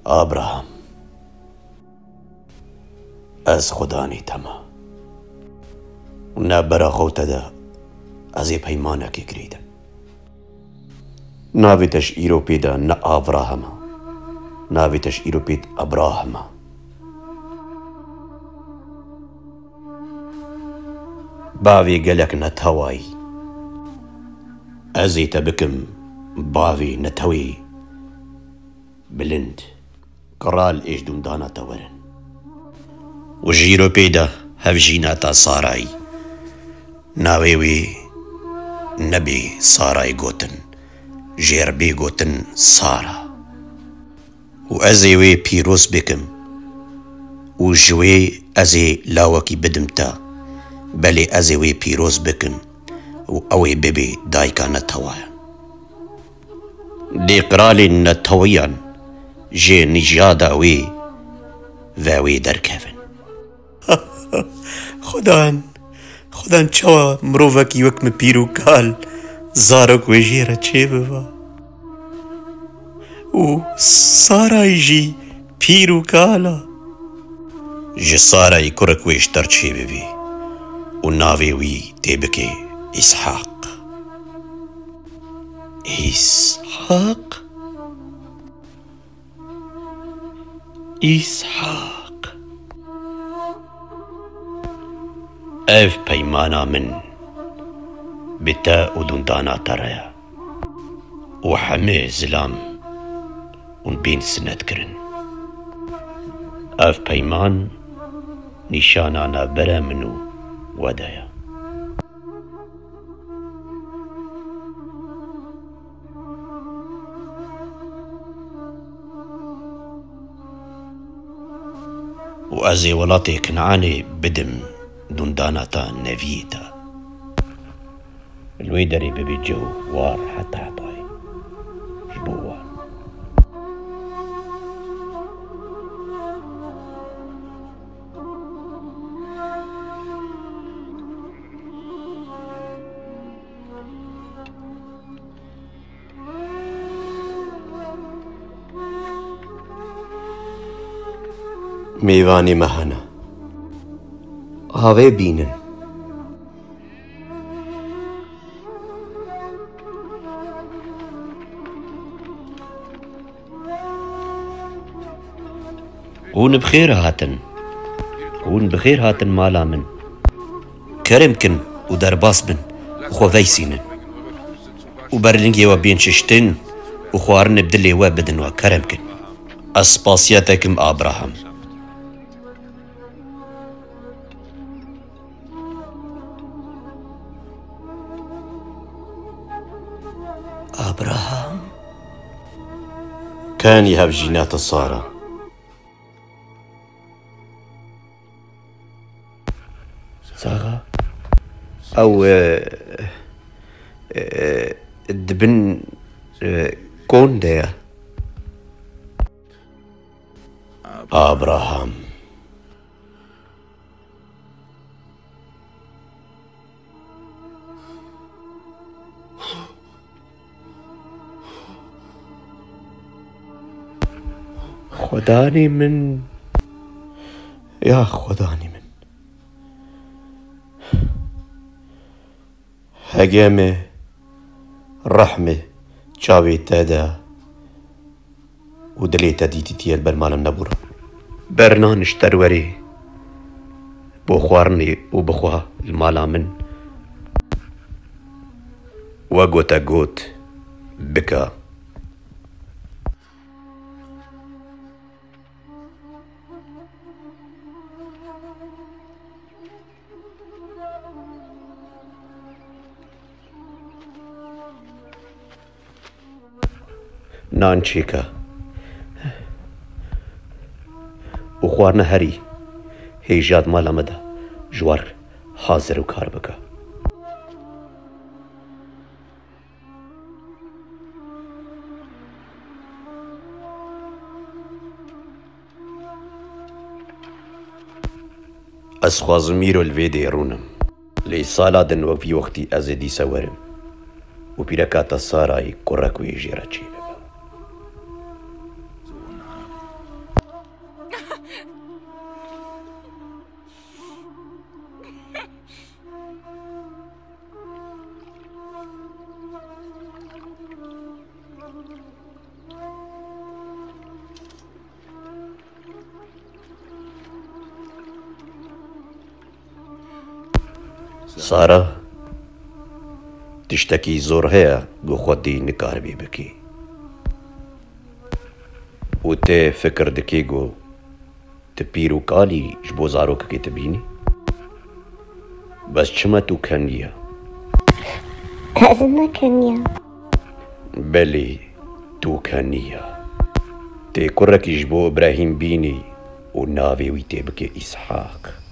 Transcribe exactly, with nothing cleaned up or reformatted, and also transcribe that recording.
Abraham, ez Xudanê te me. Ne bera xew te de ez ê peymanekê girêdim. Navê te ji îro pê de ne Avraham e. Navê te ji îro pê de Abraham e. Bavê gelek netewayî. Ez ê te bikim bavê netewê bilind. Qral ê ji dûndana te werin. Û ji îro pê de hevjîna te Sarayî. Navê wê nebê Sarayî gotin, jê re bê gotin Sara. Û ez ê wê pîroz bikim û ji wê ez ê lawekî bidim te. Belê ez ê wê pîroz bikim û ew ê bibê dayika netewayan. Dê qralên netewiyan jê nîjada wê ve wê derkevin. Xudan, Xudan çawa mirovekî wek min pîr û kal zarok wê jê re çêbiba? Û Sarayî jî pîr û kal a. Ji Sarayî kurek wê ji te re çêbibî û navê wî tê bikê Îshaq. Îshaq? Îshaq. Ev peymana min bi te û dûndana te re ye û hemê zilam hûn bên sinetkirin. Ev peyman nîşana navbera min û we de ye. Û ez ê welatê Kinaanê bidim dûndana te, neviyê te. Li wê derê bibê cih û war heta hetayê ji bo wan. Mêvanê me hene. Avê bînin. Hûn bi xêr hatin. Hûn bi xêr hatin mala min. Kerem kin û derbas bin û xwe veysînin. Û ber lingê we bên şiştin û xwarinê bi dilê we bidin we. Kerem kin. Ez spasiya te kim, Abraham. Abraham. Kenî hevjîna te Sara. Saxa. Ew, e, e, di bin, e, kon de ye. Abraham. Xudanê min, ya Xudanê min. Hege me rehmê çavê te de û dilê te dîtîtiye li ber mala min nebûra. Berna nişterwerê bo xwarinê û bixwa li mala min. We gote got, bika. Nan çêke û xwarina herî hêja di mala me de ji war hazir û kar bike. Ez xwazim îro li vê dê rûnim. Lê sala din wek vî wextî ez ê dîsa werim û pîreka te Sarayî kurek wê jê re çêbibe. Sara, tiştekî zor heye ku xwedî nikaribî bikî. Û tê fikir dikî ku tu pîr û kalî ji bo zarokekê tu bînî? Bes çima tu keniya? Ez ne keniya. Belê, tu keniya. Tê kurekî ji bo Îbrahîm bînî û navê wî tê bikê Îshak.